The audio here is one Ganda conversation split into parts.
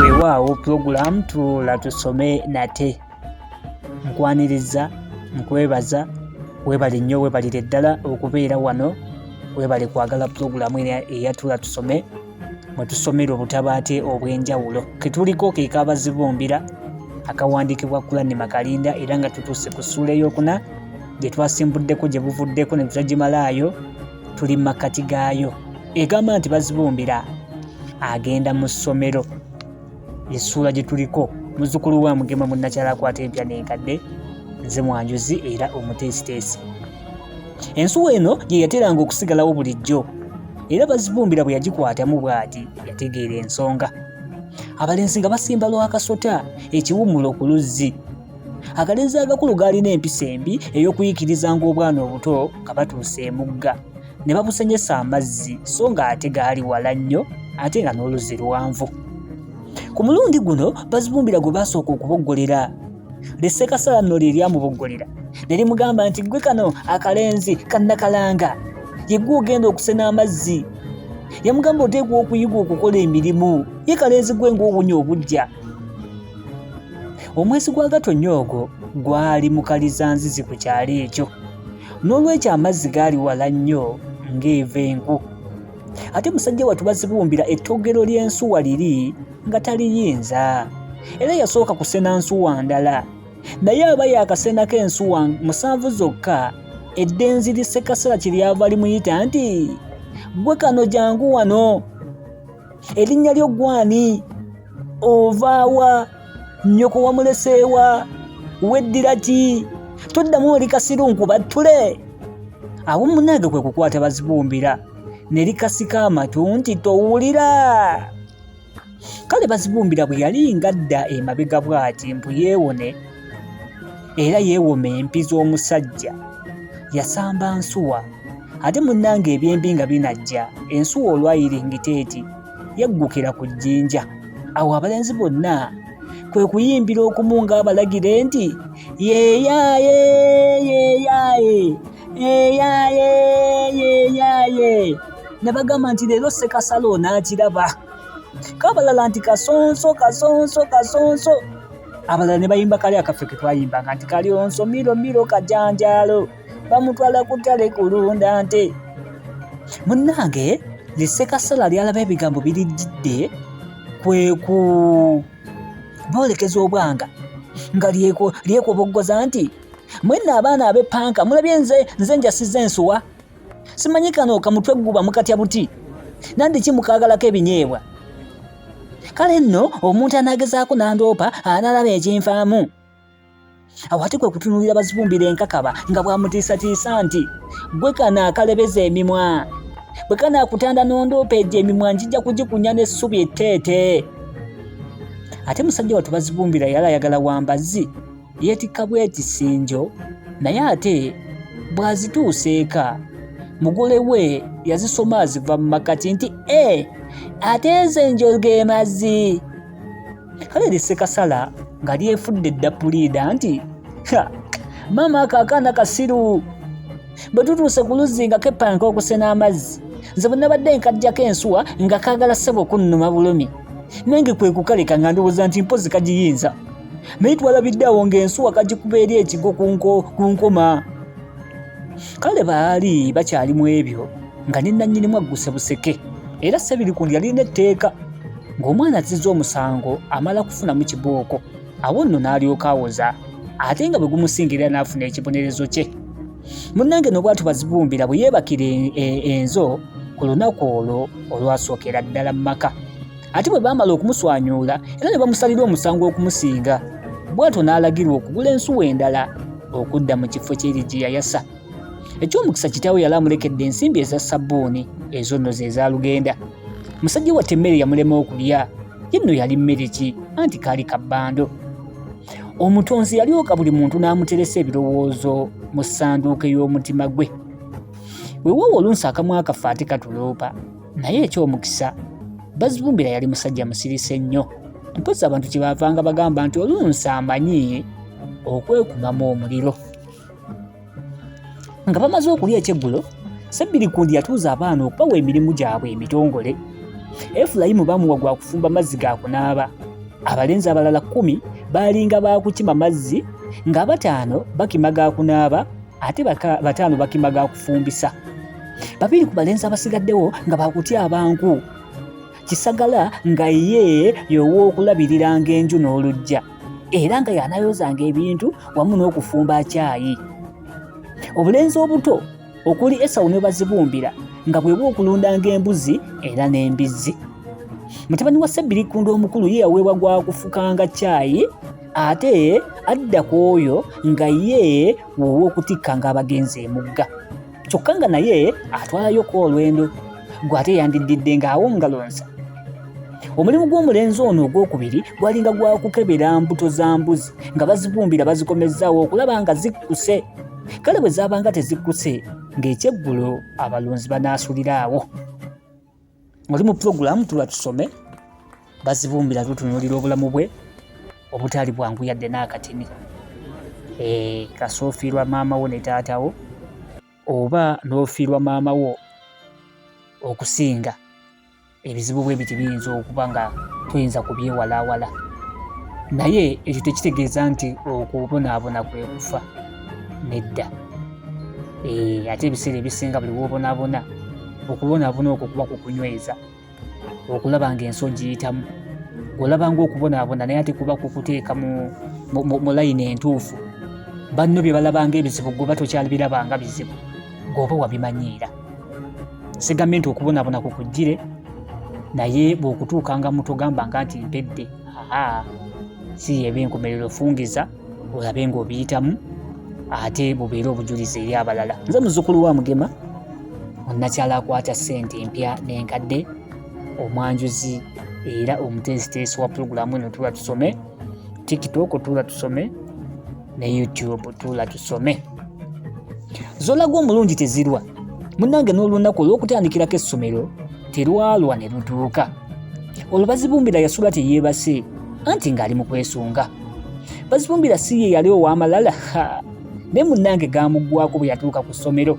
Weewaawo pulogulaamu tuula tusome nate. Nkwaniriza, nkwebaza, weebale nnyo weebalire ddala okubeera wano, weebale kwagala pulogulaamu eno eya tuula tusome mwe tusomera obutabo ate obw'enjawulo. Ke tuliko ke k'Abazibumbira akawandiikibwa Kulani Makalinda era nga tutuuse ku ssuula ey'okuna gye twasimbuddeko gye buvuddeko ne tutagimalaayo tuli mu makkati gaayo. Egamba nti Bazibumbira agenda mu ssomero. Essuula gye tuliko muzzukulu wa Mugema munnakyalo akwata empya n'enkadde nze mwanjuzi era omuteesiteesi. Ensuwa eno ye yateranga okusigalawo bulijjo era Bazibumbira bwe yagikwatamu bw'ati yategeera ensonga. Abalenzi nga basimba lwakasota ekiwummulo ku luzzi. Akalenzi agakulu gaalina empisa embi ey'okuyikirizanga obwana obuto nga batuuse emugga ne babusenyesa amazzi so ng'ate gaali wala nnyo ate nga n'oluzzi luwanvu. Ku mulundi guno Bazibumbira gwe baasooka okuboggolera Lissekasala nno lye lyamuboggolera ne limugamba nti ggwe kano akalenzi kannakalanga ye ggwe ogenda okusena amazzi. Yamugamba oteekwa okuyiga okukola emirimu ye kalenzi gwe ng'owunya obuggya. Omwezi gwa Gatonnya ogwo gwali mukalizanzizi ku kyalo ekyo. N'olwekyo amazzi gaali wala nnyo ng'eva enku. Ate musajja wattu Bazibumbira ettogero ly'ensuwa liri nga taliyinza. Era yasooka kusena nsuwa ndala. Naye aba yaakasenako ensuwa musanvu zokka, eddenzi li Ssekasala kye lyava limuyita nti, Ggwe kano jangu wano! Erinnya lyo ggwe ani? Ova wa? Nnyoko wamuleseewa? Weddira ki? Toddamu oli kasiru nkubattule! Awo munnange kwe kukwata Bazibumbira ne likasika amatu nti towulira! Kale Bazibumbira bwe yali ng'adda emabega bw'ati mbu yeewone era yeewome empi z'omusajja, yasamba nsuwa. Ate munnange ebyembi nga binajja, ensuwa olwayiringita eti yaggukira ku jjinja. Awo abalenzi bonna kwe kuyimbira okumu ng'abalagira nti yeeyaaye yeeyaaye yeeyaaye yeeyaaye ne bagamba nti leero Ssekasala onaakiraba. K'abalala nti kasonso kasonso kasonso. Abalala ne bayimba kali akaffe ke twayimbanga nti kalyonso miro miro kajanjaalo bamutwala ku ttale kulunda nte. Munnange li Ssekasala lyalaba ebigambo birijjidde kwe ku boolekeza obwanga nga lyekoboggoza nti mwenna abaana ab'eppanka mulabye nze nze njasizza ensuwa simanyi kano kamutwe gguba mukatya buti nandi ki mukaagalako ebinyeebwa kale nno omuntu anaagezaako n'andoopa anaalaba ekinfaamu. Awo ate kwe kutunuulira Bazibumbira enkakaba nga bw'amutiisatiisa nti, Ggwe kano akalebeza emimwa, bwe kanaakutanda n'ondoopa egyo emimwa njija kugikunya n'essubi etteete. Ate musajja wattu Bazibumbira yali ayagala wa mbazzi, yeetikka bwetisi njo naye ate bw'azituusa eka mugole we yazisoma aziva mu makkati nti, E, ate ezo enjo ge mazzi! Kale li Ssekasala nga lyefudde dda puliida nti, Ha, maama ako akaana kasiru! Bwe tutuuse ku luzzi nga kepanka okusena amazzi, nze bwe nabadde nkaggyako ensuwa nga kaagala ssebo kunnuma bulumi. Nange kwe kukaleka nga ndowooza nti mpozzi kagiyinza. Naye twalabidde awo ng'ensuwa kagikuba eri ekigo ku nkoma. Kale baali bakyali mu ebyo nga ne nnannyinimu agguse buseke. Era Ssebirikundi yalina etteeka ng'omwana azizza omusango amala kufunamu kibooko awo nno n'alyoka awoza ate nga bwe gumusinga era n'afuna ekibonerezo kye. Munnange n'obwatu Bazibumbira bwe yeebakira enzo ku lunaku olwo olwasookera ddala mu maka. Ate bwe baamala okumuswanyuula era ne bamusalira omusango okumusinga, bw'atyo n'alagirwa okugula ensuwa endala okudda mu kifo ky'eri gye yayasa. Eky'omukisa kitaawe yali amulekedde ensimbi eza ssabbuuni, ezo nno ze zaalugenda. Musajja wattu emmere yamulema okulya, ye nno yali mmere ki anti kaali kabbando. Omutonzi yalyoka buli muntu n'amuteresa ebirowoozo mu ssanduuke y'omutima gwe. Weewaawo olunsi akamwa kaffe ate katuloopa, naye eky'omukisa Bazibumbira yali musajja musirise nnyo. Mpozzi abantu kye baavanga bagamba nti olunsi amanyi okwekumamu omuliro. Nga bamaze okulya ekyeggulo, Ssebbirikundi yatuuza abaana okubawa emirimu gyabwe emitongole. Efulayimu bamuwa gwa kufumba mazzi ga kunaaba. Abalenzi abalala kkumi baalinga ba kukima mazzi ng'abataano bakima ga kunaaba ate bataano bakima ga kufumbisa. Babiri ku balenzi abasigaddewo nga bakutyaba nku. Kisagala nga ye y'ow'okulabiriranga enju n'oluggya era nga y'anayozanga ebintu wamu n'okufumba caayi. Obulenzi obuto okuli Esawu ne Bazibumbira nga bwe bw'okulundanga embuzi era n'embizzi. Mutabani wa Ssebirikunda omukulu ye yaweebwa gwa kufukanga caayi ate adda ku oyo nga ye w'ow'okutikkanga abagenzi emugga. Kyokka nga naye atwalayo ko olwendo gwe ate yandiddidde ng'awo ngalonsa. Omulimu gw'omulenzi ono ogwokubiri gwalinga gwa kukebera mbuto za mbuzi nga bazibumbira bazikomezzaawo okulaba nga zikkuse. Kale bwe zaabanga tezikkuse ng'ekyeggulo abalunzi banaasulira awo. Oli mu pulogulaamu Tula Tusome, Bazibumbira tutunuulira obulamu bwe obutaali bwangu yadde n'akatini. Eh, kasita ofiirwa maama wo ne taata wo oba n'ofiirwa maama wo okusinga ebizibu bwe biti biyinza okuba nga toyinza kubyewalaawala naye ekyo tekitegeeza nti okubonaabona kwe kufa nedda. Eh, ate ebiseera ebisinga buli w'obonaabona okubonaabona okwo kuba kukunyweza okulaba ng'ensi ogiyitamu olaba ng'okubonaabona naye ate kuba kukuteeka mu layini entuufu banno bye balaba ng'ebizibu gwe oba nga bizibu gweoba wabimanyiira sigambye nti okubonaabona kukujjire naye bw'okutuukanga mutogamba nga nti mpedde aa si yeba enkomerero fungiza olabe ng'obiyitamu ate bubeere obujulizi eri abalala nze muzzukulu wa mugema munnakyalo akwata ssente empya n'enkadde omwanjuzi era omuteesiteesi wa pulogulaamu eno tuula tusome tiktok tuula tusome ne youtube tuula tusome zolaga omulungi tezirwa munnange n'olunaku olw'okutandikirako essomero terwalwa ne lutuuka olwo bazibumbira yasula teyeebase anti ng'ali mu kwesunga bazibumbira si ye yali ow'amalala naye munnange gaamuggwako bwe yatuuka ku ssomero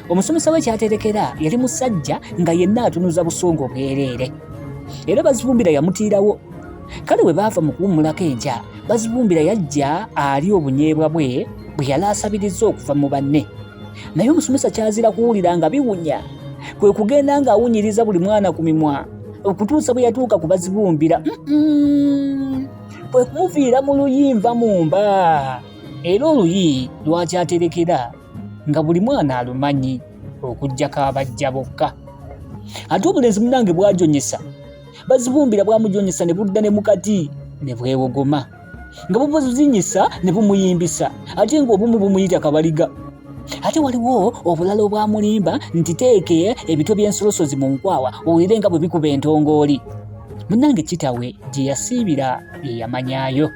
omusomesa we kyaterekera yali musajja nga yenna atunuza busongo bwereere era bazibumbira yamutiirawo kale bwe baava mu kuwummulako enkya bazibumbira yajja ali obunyeebwa bwe bwe yali asabiriza okuva mu banne naye omusomesa kyazira kuwulira nga biwunya kwe kugenda ng'awunyiriza buli mwana ku mimwa okutuusa bwe yatuuka ku bazibumbira kwe kumuviira mu luyi nva mu mba era oluyi lwakyaterekera nga buli mwana alumanyi okuggyako abajja bokka ate obulenzi munange bwajonyesa bazibumbira bwamujonyesa ne budda ne mukati ne bwewogoma nga bubuzinyisa ne bumuyimbisa ate ng'obumu bumuyita kabaliga ate waliwo obulala obwamulimba nti teeke ebitwe by'ensolosozi mu nkwawa owulire nga bwe bikuba entongooli munnange kitawe gye yasiibira ye yamanyayo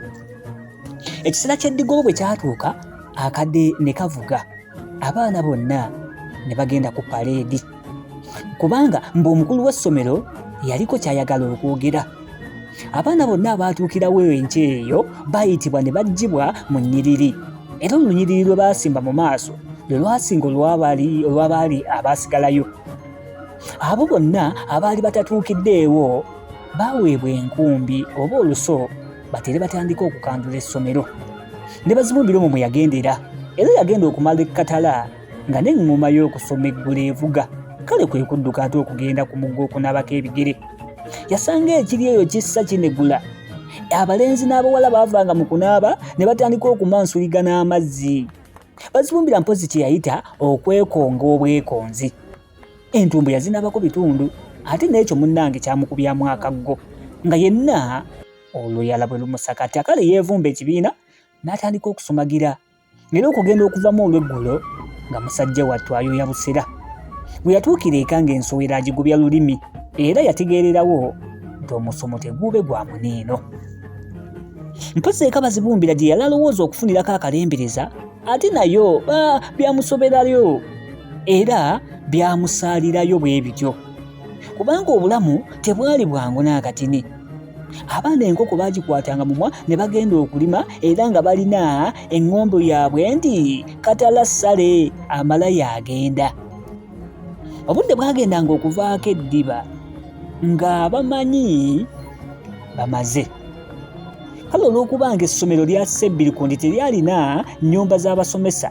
ekiseera ky'eddigobo bwe kyatuuka akadde ne kavuga abaana bonna ne bagenda ku paleedi kubanga mbu omukulu w'essomero yaliko ky'ayagala okwogera abaana bonna abaatuukirawo enkya eyo bayitibwa ne baggyibwa mu nnyiriri era olunyiriri lwe baasimba mu maaso lwe lwasinga olw'abaali abaasigalayo abo bonna abaali batatuukiddeewo baaweebwa enkumbi oba oluso batere batandike okukandula essomero ne bazibumbira omwo mwe yagendera era yagenda okumala ekkatala nga n'eŋŋoma y'okusoma eggulo evuga kale kwe kudduka ate okugenda ku mugga okunaabako ebigere yasanga ekiri eyo kissa kinegula abalenzi n'abawala baavanga mu kunaaba ne batandika okumansuliga n'amazzi bazibumbira mpozi kye yayita okwekonga obwekonzi entumbu yazinaabako bitundu ate n'ekyo munnange kyamukubyamu akaggo nga yenna oluyala bwe lumusakata kale yeevumba ekibiina n'atandika okusumagira era okugenda okuvamu olweggulo nga musajja wattu ayoya busera bwe yatuukira eka ng'ensowera agigubya lulimi era yategeererawo nti omusomo teguube gwa muniino mpozi eka bazibumbira gye yali alowooza okufunirako akalembereza ate nayo byamusoberayo era byamusaalirayo bwe bityo kubanga obulamu tebwali bwangu n'akatini abaana enkoko baagikwatanga mumwa ne bagenda okulima era nga balina eŋŋombo yaabwe nti katala ssale amala yagenda obudde bwagendanga okuvaako eddiba Ng'abamanyi bamaze. Kale olw'okuba nga essomero lya Ssebbirikundi teryalina nnyumba z'abasomesa,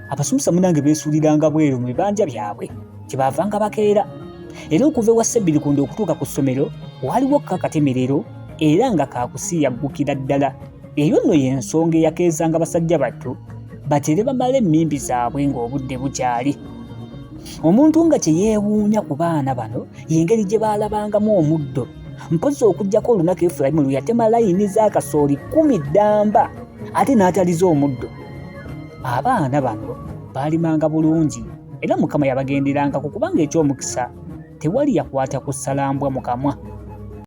abasomesa munange beesuuliranga bweru mu bibanja byabwe kyebaavanga bakeera. Era okuva ewa Ssebbirikundi okutuuka ku ssomero waaliwo ko akatemerero era nga kakusiiyaggukira ddala. Eyo nno y'ensonga eyakeezanga basajja battu batere bamale emmimbi zaabwe ng'obudde bukyali. Omuntu nga kye yeewuunya ku baana bano y'engeri gye baalabangamu omuddo. Mpozzi okuggyako olunaku Efulayimu lwe yatema layini z'akasooli kkumi ddamba ate n'ataliza omuddo. Abaana bano baalimanga bulungi era Mukama yabagenderangako kubanga eky'omukisa tewali yakwata ku ssalambwa mu kamwa.